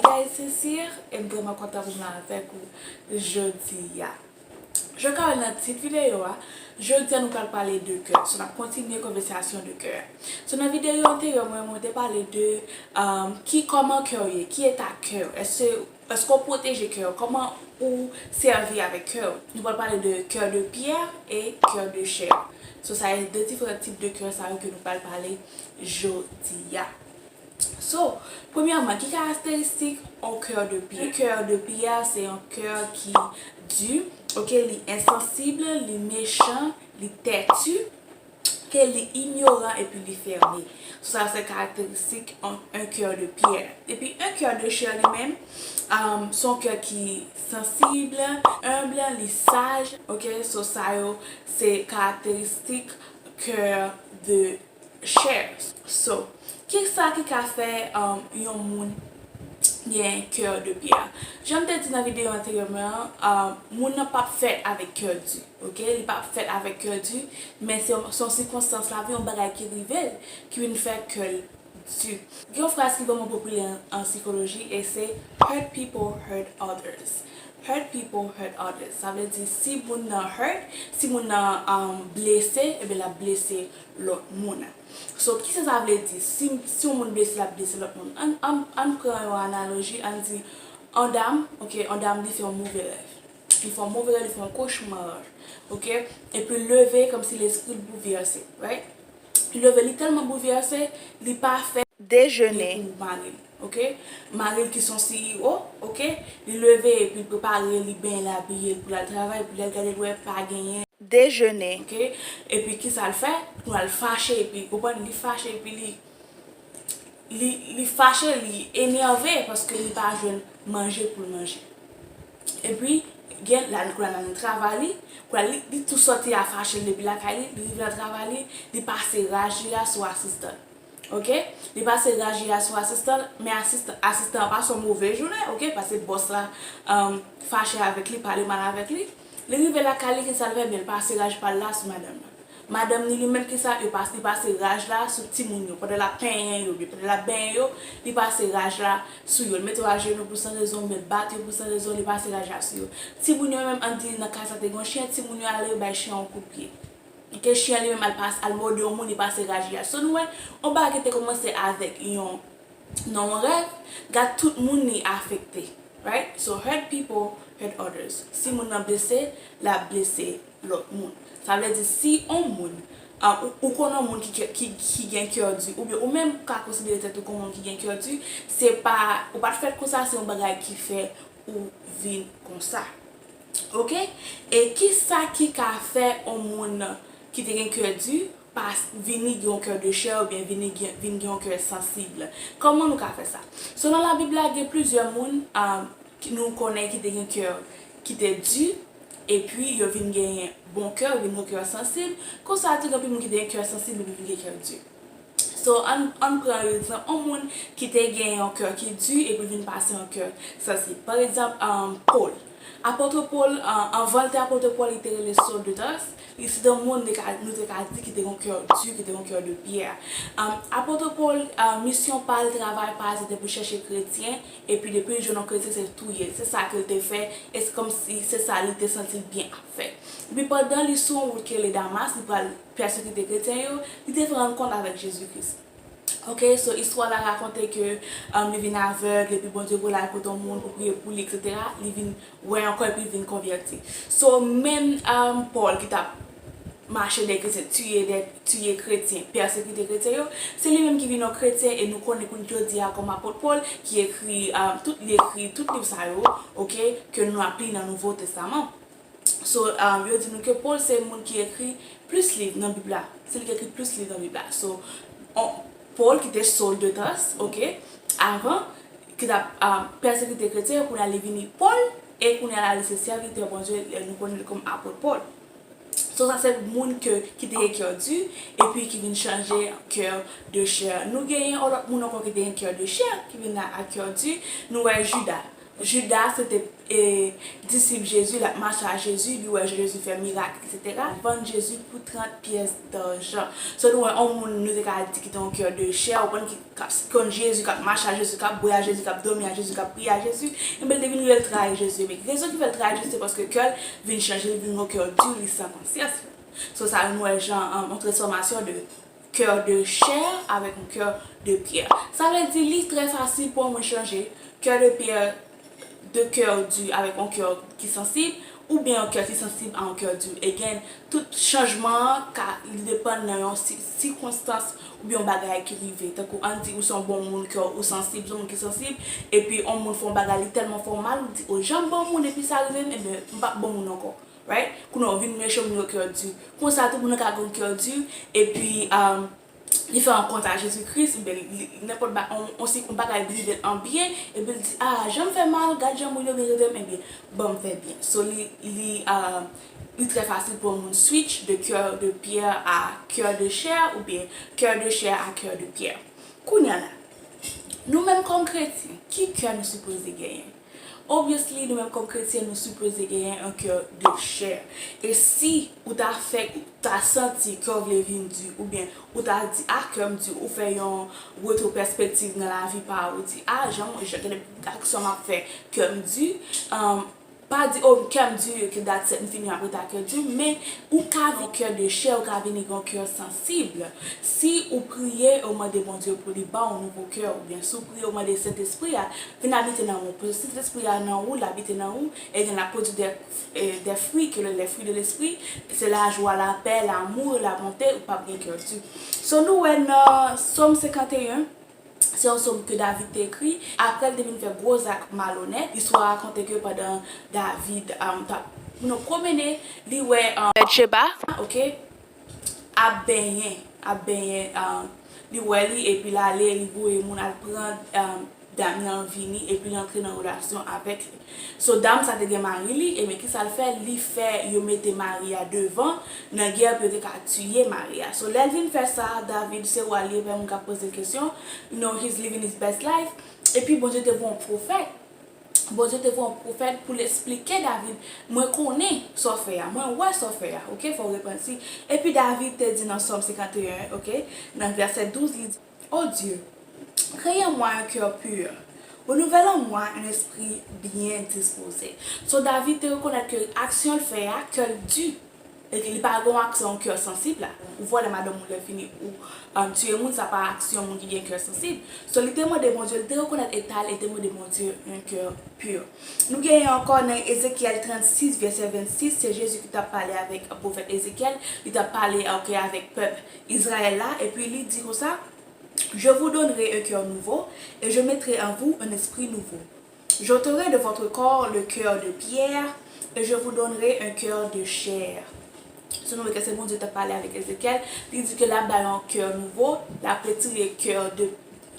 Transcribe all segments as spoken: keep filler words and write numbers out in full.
Guys, se Sir, e m vrèman kontan pou m la avèk ou jodi a. Jan w ka wè l nan tit videyo a, jodi a nou pral pale de kè. So, n ap kontinye konvèsasyon de kè. So, nan videyo anteryè mwen, mwen te pale de um, ki, kòman kè w ye, ki eta kè w, èske, èske w pwoteje kè w, kòman ou sèvi avèk kè w. Nou pral pale de kè de pyè e kè de chè. So, sa e de diferan tip de kè sa yo ke nou pral pale jodi a. So, premyèman, ki karakteristik yon kè de pyè? Yon kè de pyè se yon kè ki di, ok, li ensansib, li mechan, li tèti, ok, li inyoran epi li fèmen. So, sa se karakteristik yon, yon kè de pyè. Epi yon kè de chè li menm, um, se yon kè ki sansib, enb, li saj, ok, so sa yo se karakteristik kè de chè. So, kisa ki ka fè um, yon moun gen kè de pyè? Jan m te di nan videyo anteryèman an, um, moun nan p ap fèt avèk kè di, ok? Li p ap fèt avèk kè di, men se yon, se yon sikonstans lavi, yon bagay ki rive l, ki vin fè kè l di. Gen yon fraz ki vrèman popilè an, an sikoloji, e se "Hurt people hurt others." Hurt people hurt others. Sa vle di, si moun nan hurt, si moun nan um, blese, ebyen l ap blese lòt moun. So, kisa sa vle di? Si, si yon moun blese, l ap blese lòt moun. Ann, ann, ann pran yon analoji, ann di, yon dam, ok, yon dam, li fè yon move rèv. Li fè yon move rèv, li fè yon kochma, ok? Epi l leve kòmsi lespri l boulvèse, right? Li leve, li tèlman boulvèse, li pa fè dejene pou mari l, ok? Mari l ki se yon C E O, ok? Li leve epi l prepare, li benyen, l abiye l pou l al travay, epi lè l gade l wè pa genyen dejene, ok? Epi kisa l fè? Pou l fache, epi, konprann, li fache, epi li, li, li fache, li enève paske li pa jwenn manje pou l manje. Epi, gen, la, kounye a nan travay li, kounye a li, li tou sòti a fache l depi lakay li, li rive nan travay li, li pase raj li a sou asistan l. Ok? Li pase raj li a sou asistan l, men asistan, asistan an pase yon move jounen, ok? Paske bòs la um, fache avèk li, pale mal avèk li. Li rive lakay li, kisa l fè? Byen, l pase raj pa l la sou madanm nan. Madanm ni li menm kisa, yo pas, li pase raj la sou timoun yo. Pandan l ap penyen yo, byen, pandan l ap benyen yo, li pase raj la sou yo. Li mete yo ajenou pou san rezon, oubyen l bat yo pou san rezon, li pase raj la sou yo. Timoun yo menm, ann di nan ka sa te gen yon chen, timoun yo ale, yo bay chen an yon kout pye. Ok, chen li menm al pas, al mòde yon moun, li pase raj li a. So, nou wè, yon bagay ki te kòmanse avèk yon nan yon rèv, gad tout moun li afekte. Right? So, hurt people hurt others. Si moun nan blese, l ap blese lòt moun. Sa vle di, si yon moun, ah, ou, ou konn yon moun ki, ki, ki gen kè di, oubyen ou menm ka konsidere tèt ou kòm yon moun ki gen kè di, se pa, ou pa t fèt konsa, se yon bagay ki fè ou vin konsa. Ok? E kisa ki ka fè yon moun ki te gen kè di, pa vini gen yon kè de chè oubyen vini gen, vin gen yon kè sansib? Kòman nou ka fè sa? Selon Labib la, gen plizyè moun um, ki nou konnen ki te gen kè ki te di, epi yo vin genyen bon kè, yo vin gen kè sansib. Konsa tou, gen anpil moun ki te gen kè sansib epi vin gen kè di. So, ann, ann pran egzanp yon moun ki te gen yon kè ki di epi vin pase yon kè sansib. Pa egzanp, um, Pòl. Apot Pòl, uh, anvan l te apot Pòl, li te rele Saul de Tarse. Li se te yon moun nou te ka, nou te ka di ki te gen yon kè di, ki te gen yon kè de pyè. Um, apot Pòl, uh, misyon pa l, travay pa l, se te pou chèche kretyen, epi depi l jwenn yon kretyen, se touye l. Se sa ke l te fè, e se kòmsi se sa li te santi l byen ap fè. Epi pandan li sou yon wout ki rele Damas, li pral pèsekite kretyen yo, li te fè rankont avèk Jezi Kris. Ok, so istwa la rakonte ke um, li vin avèg, epi Bondye voye l al kote yon moun pou priye pou li, etsetera. Li vin wè ankò, epi li vin konvèti. So, menm um, Pòl ki t ap mache dèyè kretyen, tiye dè, tiye kretyen, pèsekite kretyen yo, se li menm ki vin yon kretyen, e nou konnen kounye jodi a kòm apot Pòl, ki ekri um, tout, li ekri tout liv sa yo, ok, ke nou ap li nan Nouvo Testaman. So, um, yo di nou ke Pòl se moun ki ekri plis liv nan Bib la. Se li ki ekri plis liv nan Bib la. So, on, Pòl ki te Saul de Tarse, ok, avan, ki t ap um, pèsekite kretyen, kounye a li vini Pòl, e kounye a la li se sèvitè Bondye, e nou konnen l kòm apot Pòl. So, sa se moun ke, ki te gen kè di, epi ki vin chanje kè de chè. Nou genyen yon lòt moun ankò ki te gen kè de chè, ki vin a, a kè di, nou wè Jida. Judas se te e, disip Jezi, l ap mache a Jezi, li wè Jezi fè mirak, etsetera. Vann Jezi pou trant pyès dajan. So, nou wè yon moun, nou te ka di ki te yon kè de chè, ou konn ki k ap konn Jezi, k ap mache a Jezi, k ap bwè a Jezi, k ap dòmi a Jezi, k ap priye a Jezi, enben, l te vin rive l trayi Jezi. Men rezon ki fè l trayi Jezi, se paske kè l vin chanje, li vin yon kè di, li san konsyans. So, sa, nou wè jan, um, yon transfòmasyon de cœur de chair avec un cœur de pierre. Sa vle di, li trè fasil pou yon moun chanje cœur de pierre, de cœur dur avec un cœur ki sansib, oubyen yon kè ki sansib a yon kè di. Again, tout chanjman an ka, li depann nan yon si-, sikonstans oubyen yon bagay ki rive. Tankou, ann di ou se yon bon moun, kè ou sansib, se yon moun ki sansib, epi yon moun fè yon bagay, li tèlman fè w mal, ou di, "O, jan m bon moun, epi sa rive m, ebyen, m p ap bon moun ankò." Right? Kounye a, ou vin mechan, ou vin yon kè di. Konsa, tout moun nan ka gen yon kè di, epi, um, li fè yon kont a Jezi Kris, oubyen li, nenpòt ba-, on, on, si, on bagay rive l an byen, epi l di, "Ah, jan m fè mal, gad jan moun yo vin reve m, ebyen, ban m fè byen." So, li, li, uh, li trè fasil pou yon moun switch de cœur de pierre à cœur de chair, oubyen cœur de chair à cœur de pierre. Kounye a la, nou menm kòm kretyen, ki kè nou sipoze genyen? Obviously, nou menm kòm kretyen, nou sipoze genyen yon kè de chè. E si ou ta fè, ou ta santi kè w vle vin di, oubyen ou ta di, "Ah, kè m di," ou fè yon retwopèspektiv nan lavi pa ou, ou di, "Ah, jan mwen, jan, gade aksyon m ap fè, kè m di," um, pa di, "Oh, kè m di, ok, that's it, m fini, m ap rete ak kè di," men ou ka vin kè de chè, ou ka vin yon kè sansib. Si ou priye, ou mande Bondye pou li ba w nouvo kè, oubyen si ou priye, ou mande Sentespri a vin abite nan ou. Paske Sentespri a nan ou, l abite nan ou, e gen l ap pwodui de, e, de fwi, ke le, les fruits de l'esprit, se lajwa, lapè, lanmou, labonte, ou p ap gen kè di. So, nou wè nan Sòm senkanteyen, se yon sòm ke David te ekri, apre l te vin fè gwo zak malonèt. Istwa a rakonte ke pandan David, um, t ap, nou, pwomennen, li wè, um, Batcheba, ok, ap benyen, ap benyen, um, li wè li, epi l ale, li voye moun al pran, um, dam nan vini, epi l antre nan relasyon avèk li. So, dam sa te gen mari li, e men kisa l fè? Li fè yo mete mari a devan nan gè pou yo te ka tiye mari a. So, lè l vin fè sa, David, se wa li, e pa moun k ap poze l kesyon. You know, he's living his best life. Epi Bondye te voye yon pwofèt. Bondye te voye yon pwofèt pou l esplike David, "Mwen konnen sa w fè a, mwen wè sa w fè a, ok, fò w repanti." Epi David te di nan Sòm senkanteyen, ok, nan vèsè douz, li di, "Ô Dieu, crée en moi un cœur pur, renouvelle en moi un esprit bien disposé." So, David te rekonèt ke aksyon l fè a, kè l di, e ke li pa gen yon aksyon yon kè sansib la. Ou vòlè madanm ou lè fini, ou, um, tiye moun, sa pa aksyon moun ki gen kè sansib. So, li te mande Bondye, li te rekonèt eta l, e te mande Bondye un cœur pur. Nou genyen ankò nan Ezekyèl trannsis, vèsè vennsis, se Jezi ki t ap pale avèk pwofèt Ezekyèl, li t ap pale, ok, avèk pèp Izrayèl la, epi li di konsa, "Je vous donnerai un cœur nouveau, et je mettrai en vous un esprit nouveau. J'ôterai de votre corps le cœur de pierre, et je vous donnerai un cœur de chair." So, nou wè ke se Bondye t ap pale avèk Ezekyèl, li di ke l ap ba yo yon kè nouvo, l ap retire kè de,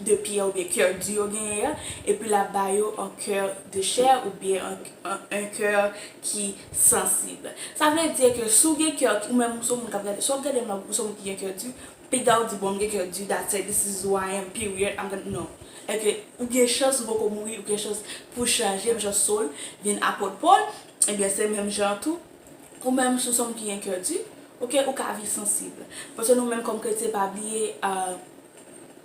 de pyè oubyen kè di yo genyen an, epi l ap ba yo yon kè de chè oubyen yon, yon, yon kè ki sansib. Sa vle di ke si w gen kè, ou menm, ou se yon moun k ap gade, si w ap gade m la, ou se yon moun ki gen kè di, piga w di, "Bon, m gen kè di, that's it, this is who I am, period, I'm gonna," non. E ke ou gen chans, ou poko mouri, ou gen chans pou chanje, menm jan Saul vin apot Pòl, ebyen, se menm jan tou, ou menm si w se yon moun ki gen kè di, ok, ou ka viv sansib. Paske nou menm kòm kretyen, pa bliye, ah,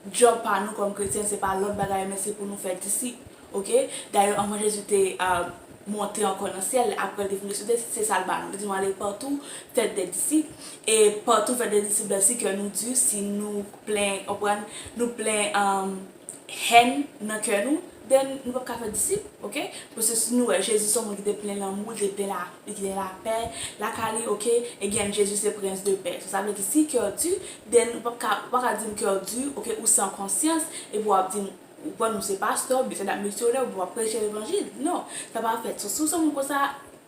djòb pa nou kòm kretyen, se pa lòt bagay, men se pou nou fè disip. Ok? Dayè, anvan Jezi te, ah, monte ankò nan syèl, apre l te vin resisite, se sa l ba nou. Li di nou ale patou, fè de disip. E patou fè de disip la, si kè nou di, si nou plen, konprann, nou plen, um, hèn nan kè nou, then nou p ap ka fè disip, ok? Paske si nou wè Jezi se yon moun ki te plen lanmou, li te plen la, li te gen lapè lakay li, ok? Again, Jezi se Prince de Paix. So, sa vle di si kè w di, then ou p ap ka, ou pa ka di m kè w di, ok, ou san konsyans, epi w ap di m, ou konn ou se pastè, oubyen se dat misyonè, oubyen w ap preche levanjil. Non, sa pa fèt. So, si w se yon moun konsa,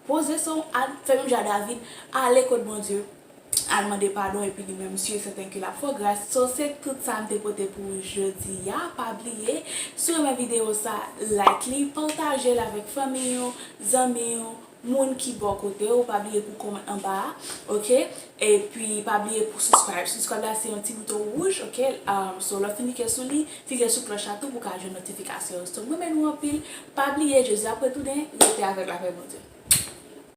poze san w, al fè menm jan a David, ale kot Bondye, al mande padon, epi li menm, si e sèten ke l ap fè w gras. So, se tout sa m te pote pou ou jodi a. Pa bliye, si w renmen videyo sa, like li, pataje l avèk fanmi w, zanmi w, Moun ki bò kote w, pa bliye pou kòmante anba a, oke? Epi pa bliye pou subscribe. Subscribe la se yon ti bouton wouj, oke? Um, so lè w fin klike sou li, klike sou klòch la tou pou ka jwenn notifikasyon yo. So mwen renmen nou anpil. Pa bliye, Jezi ap retounen, rete avèk lapè Bondye.